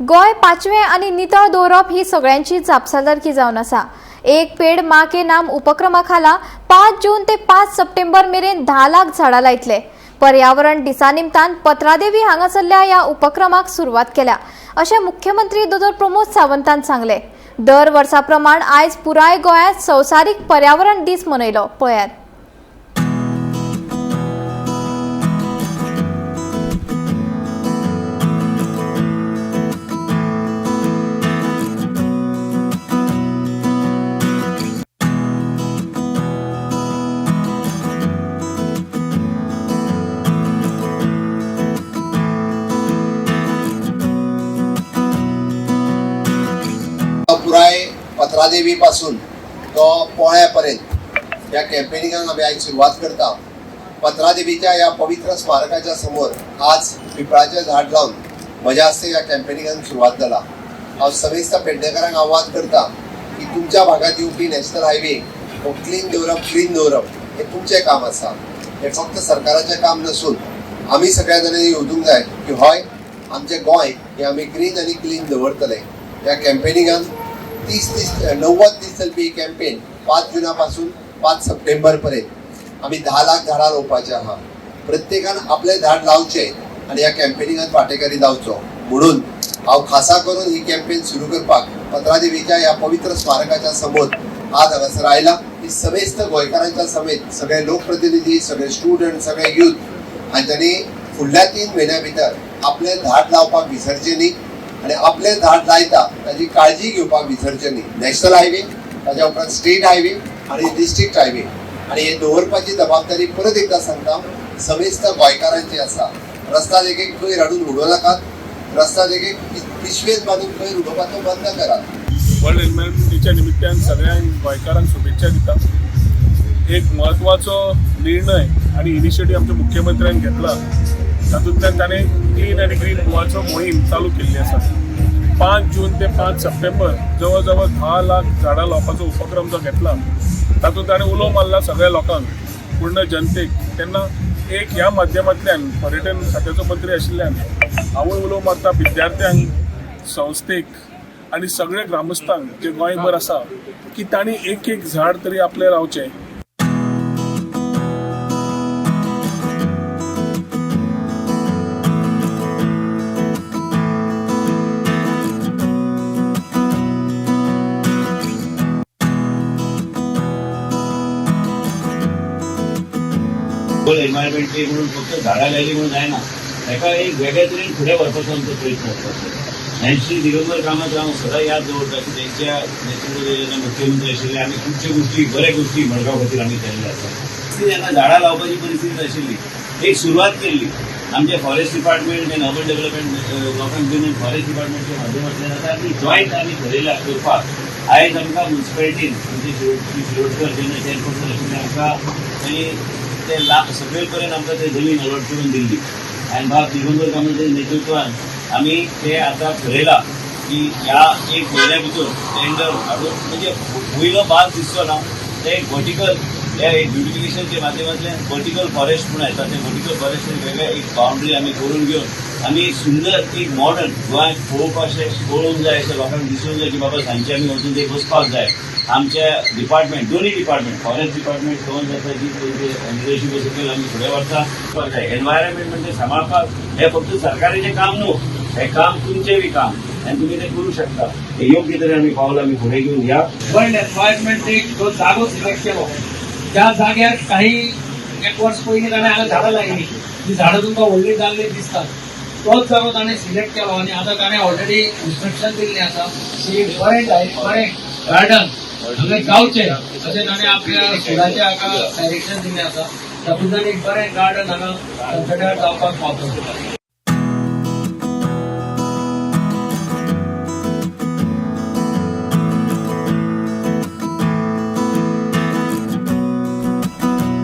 गोंय पाचवें आनी नितळ दवरप ही सगळ्यांची जापसालदारकी जावन आसा. एक पेड माँ के नाम उपक्रमा खाला 5 जून ते 5 सप्टेंबर मेरेन 10 लाख झाडां लायतले. पर्यावरण दिसा निमतान पत्रादेवी हांगासरल्या ह्या उपक्रमाक सुरवात केल्या अशें मुख्यमंत्री दोतोर प्रमोद सावंतान सांगलें. दर वर्सा प्रमाण आयज पुराय गोंयांत संवसारीक पर्यावरण दीस मनयलो. पळयात. पुराय पत्रादेवी पासून तो पोळ्या पर्यंत ह्या कॅम्पेनिंगाक आमी आयज सुरवात करता. पत्रादेवीच्या ह्या पवित्र स्मारकाच्या समोर आज पिपळाचें झाड लावन म्हज्या हस्ते ह्या कॅम्पेनिंगाक सुरवात जाला. हांव समेस्त पेडणेकारांक आवाहन करता की तुमच्या भागांत येवपी नॅशनल हायवे हो क्लीन दवरप, ग्रीन दवरप हें तुमचें काम आसा. हें फक्त सरकाराचें काम नसून आमी सगळ्या जाणांनी येवजूंक जाय की हय, आमचें गोंय हें आमी ग्रीन आनी क्लीन दवरतले. ह्या कॅम्पेनिंगान 30 दीस, 90 दीस चलपी ही कॅम्पेन 5 जुना पासून 5 सप्टेंबर पर्यंत आमी 10 लाख झाडां रोवपाचें आहा. प्रत्येकान आपलें झाड लावचें आनी ह्या कॅम्पेनिंगान वांटेकारी जावचो म्हणून हांव खासा करून ही कॅम्पेन सुरू करपाक पत्रादेवीच्या ह्या पवित्र स्मारकाच्या समोर आज हांगासर आयला. ही समेस्त गोंयकारांच्या समेत सगळे लोकप्रतिनिधी, सगळे स्टुडंट, सगळे यूथ हांच्यांनी फुडल्या 3 म्हयन्या भितर आपलें झाड लावपाक विसरचें न्ही आनी आपलें झाड लायता ताजी काळजी घेवपाक विसरचें न्ही. नॅशनल हायवे, ताज्या उपरांत स्टेट हायवे आनी डिस्ट्रिक्ट हायवे आनी हे दवरपाची जबाबदारी परत एकदां सांगता समेस्त गोंयकारांची आसा. रस्ता देगेक कोयर हाडून उडोवं नाकात, रस्ता देगेक पिशवेन बांदून कोयर उडोवपाचो बंद करात. वर्ल्ड एनवायरमेंट डेच्या निमित्तान सगळ्यांक गोंयकारांक शुभेच्छा दिता. एक म्हत्वाचो निर्णय आनी इनिशिएटीव आमच्या मुख्यमंत्र्यान घेतला, तातूंतल्यान ताणें क्लीन आनी ग्रीन गोवाचो मोहीम चालू केल्ली आसा. 5 जून ते 5 सप्टेंबर जवळ जवळ 10 लाख झाडां लावपाचो उपक्रम जो घेतला, तातूंत ताणें उलो मारला सगळ्या लोकांक, पूर्ण जनतेक. तेन्ना एक ह्या माध्यमांतल्यान पर्यटन खात्याचो मंत्री आशिल्ल्यान हांवूय उलो मारता विद्यार्थ्यांक, संस्थेक आनी सगळे ग्रामस्थांक जे गोंयभर आसा की तांणी एक एक झाड तरी आपलें लावचें. वर्ल्ड एनवायरमेंट डे म्हणून फक्त झाडां लायली म्हणून जायना, ताका एक वेगळे तरेन फुडें व्हरपाचो आमचो प्रयत्न आसता. आनी श्री दिगंबर कामत हांव सदां याद दवरता की तेंच्या नेतृत्व जेन्ना मुख्यमंत्री आशिल्ले, आमी खुबश्यो गोश्टी, बऱ्या गोश्टी मडगांव खातीर आमी केल्ले आसा. जेन्ना झाडां लावपाची परिस्थिती नाशिल्ली, एक सुरवात केल्ली आमचे फॉरेस्ट डिपार्टमेंट आनी अर्बन डेव्हलपमेंट लोकांक घेवन फॉरेस्ट डिपार्टमेंटच्या माध्यमांतल्यान आतां आमी जॉयंट आमी थरयला करपाक. आयज आमकां म्युन्सिपालिटीन आमचे शिरोडकर जेन्ना चेअरपर्सन आशिल्ले, आमकां तांणी ते सगळे पर्यंत आमकां ते जमीन अलॉट करून दिल्ली. आनी बाब दिगंबर कामताच्या नेतृत्वान आमी ते आतां थरयला की ह्या एक म्हयन्या भितर टेंडर हाडून, म्हणजे वयलो भाग दिसचो ना, ते एक वर्टिकल ह्या एक ब्युटिफिकेशनच्या माध्यमांतल्यान वर्टिकल फॉरेस्ट म्हूण येता, ते वर्टिकल फॉरेस्ट वेगळे एक बाउंड्री आमी करून घेवन आमी एक सुंदर एक मॉडर्न गोंयांत पळोवपाक अशें पळोवंक जाय, अशें लोकांक दिसूंक जाय की बाबा सांजचे आमी वचून ते बसपाक जाय. आमच्या डिपार्टमेंट, दोन्ही डिपार्टमेंट, फॉरेस्ट डिपार्टमेंट करून जाता की लिडरशीप सकयल आमी फुडें व्हरता जाय. एनवायरमेंट म्हणजे सांबाळपाक हें फक्त सरकाराचें काम न्हू, हें काम तुमचें बी काम आनी तुमी तें करूं शकता. हे योग्य तरेन आमी पावलां आमी फुडें घेवन या. वर्ल्ड एनवायरमेंट डे जो जागो सिलेक्ट केलो त्या जाग्यार काही एक वर्स पयलीं ताणें हांगा झाडां लायली, ती झाडां तुमकां व्हडलीं जाल्लीं दिसतात. तोच जागो ताणें सिलेक्ट केलो आनी आतां ताणें ऑलरेडी इन्स्ट्रक्शन दिल्लें आसा की बरें बरें गार्डन हांगा जावचें अशें ताणें आपल्या स्कुलाच्या हाका डायरेक्शन दिल्लें आसा. तातूंतल्यान एक बरें गार्डन हांगा सनसेटार जावपाक पावतलें.